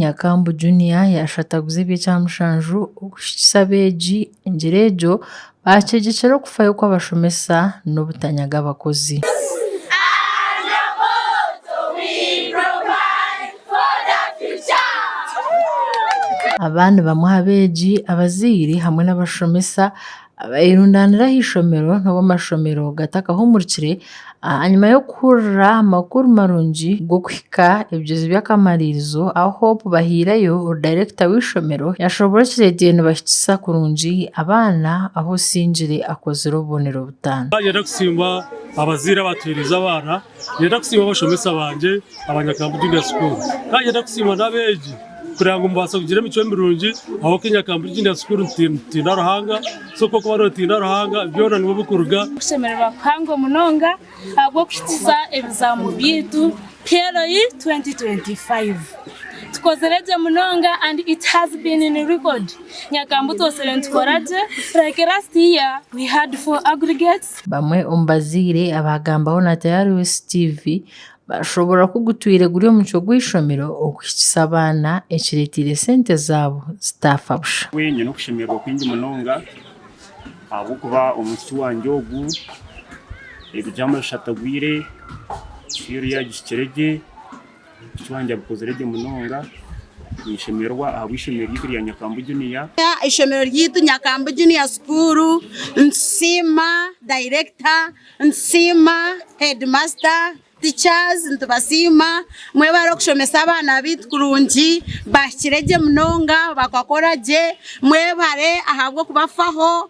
Nyakambu Junior yaashataguza eby'ekyamushanju okuhikisa abeegi engyero egyo baakyegyekyera okufayo kw'abashomesa n'obutanyaga abakozi. Aba ni bamwe aha beegi, abazaire hamwe n'abashomesa abayerundanira aha ishomero n'obu amashomero gatakahumurikire ahanyima y'okuhurira amakuru marungi g'okuhika ebigyezo by'akamaririzo ahu Hope Bahiirayo dayirekita w'eishomero yashoborokire gye nibahikisa kurungi abaana ahu Osingire akozire obubonero butaano. Niinyenda kusiima abazaire abatuheereize abaana, niinyenda kusiima abashomesa bangye aba Nyakambu Junior School kandi niinyenda kusiima n'abeegi. Kureba ngu mubaasa kugira emicwe mirungi ahabw'okuba Nyakambu Junior School nitutiina Ruhanga, so ku orikuba nootiina Ruhanga byona niwe birikuruga. Okushemererwa kuhango munonga ahabw'okuhikisa ebizaamu byaitu PLE 2025. Tukozire gye munonga and it has been in record. Nyakambu twosire nitukora gye like last year we had 4 aggregates. Bamwe omu bazaire abaagambaho na Tayari West TV Baashoboorora ku gutwire guri omucwe gw'eishomero okuhikisa abaana ekireeteire sente zaabo zitaafa busha. Nyine okushemererwa kwingi munonga ahabw'okuba omwishiki wangye ogu ebigyamo bishatagwire, fiiru yagihikire gye, omwishiki wangye abikozire gye munonga, ninshemererwa ahabw'eishomero ryaitu rya Nyakambu Junior. Eishomero ryaitu Nyakambu Junior School nitusiima dayirekita. Nitusiima headmaster, teachers nitubasiima mwebare okushomesa abaana baitu kurungi bahikire gye munonga bakakora gye mwebare ahabw'okubafaho.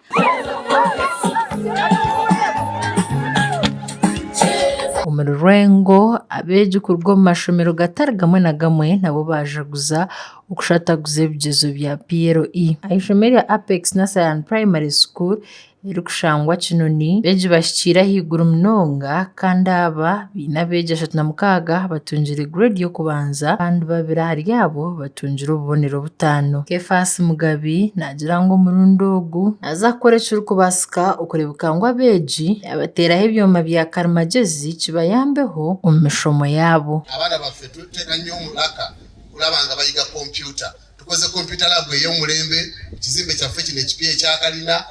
Omuri Rwengo, abeegi kuruga omu mashomero gatari gamwe na gamwe nabo baajaguza okushataguza ebigyezo bya PLE. Aha ishomero erya Apex Nursery and Primary School erikushangwa Kinoni, abeegi bahikiire ahaiguru munonga kandi aba baine abeegi 36 batungire grade y'okubanza kandi babiri ahari abo batungire obubonero butaano. Kefas Mugabi naagira ngu omurundi ogu naaza kukora ekirikubaasika okureebeka ngu abeegi yaabateeraho ebyoma bya karimagyezi kibayambeho omu mishomo yaabo. Abaana baffe tuteeka nnyo omuraka kuraba nga bayiga kompyuta. Tukoze kompyuta laabu ey'omulembe ku kizimbe kyaffe kino ekipya ekya kalina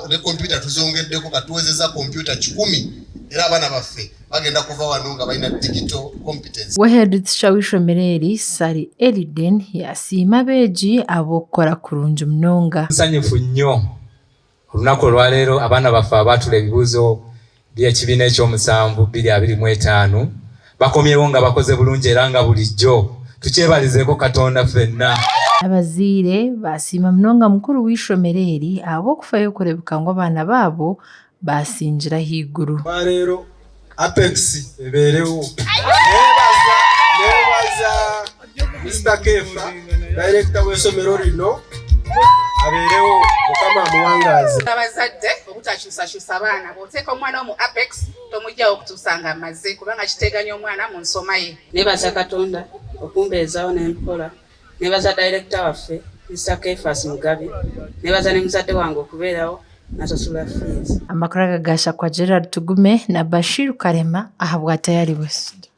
ne kompyuta tuzongeddeko kati tuwezezza kompyuta kikumi era abaana baffe bagenda kuva wano nga balina digital competence. We heeditisha w'eishomero eri, Ssali Eliden yasiima abeegi ahabw'okukora kurungi munonga. Nsanyufu nnyo olunaku olwaleero abaana baffe abaatula ebibuuzo by'ekibiina eky'omusanvu 2025 bakomyewo nga bakoze bulungi era nga bulijjo tukyebalizeeko Katonda ffenna. Abazaire baasiima munonga mukuru w'eishomero eri ahabw'okufayo kureebeka ngu abaana baabo baasingira ahaiguru. Olwaleero Apex ebeereho. Nebaza nebaza Mister Kefa dayirekita w'eishomero rino abeereho Mukama amuwangaaze. Abazadde obutakyusakyusa baana, bw'oteeka omwana wo mu Apex tomugyawo okutuusa nga amaze kubanga kiteganya omwana mu nsoma ye. Nebaza Katonda okumbeezawo nembikola, nebaza dayirekita waffe Mister Kefas Mugabi, nebaza ne muzadde wange okubeerawo nasasula fiizi. Amakuru aga gaashakwa Gerald Tugume na Bashir Karema ahabwa Tayari West.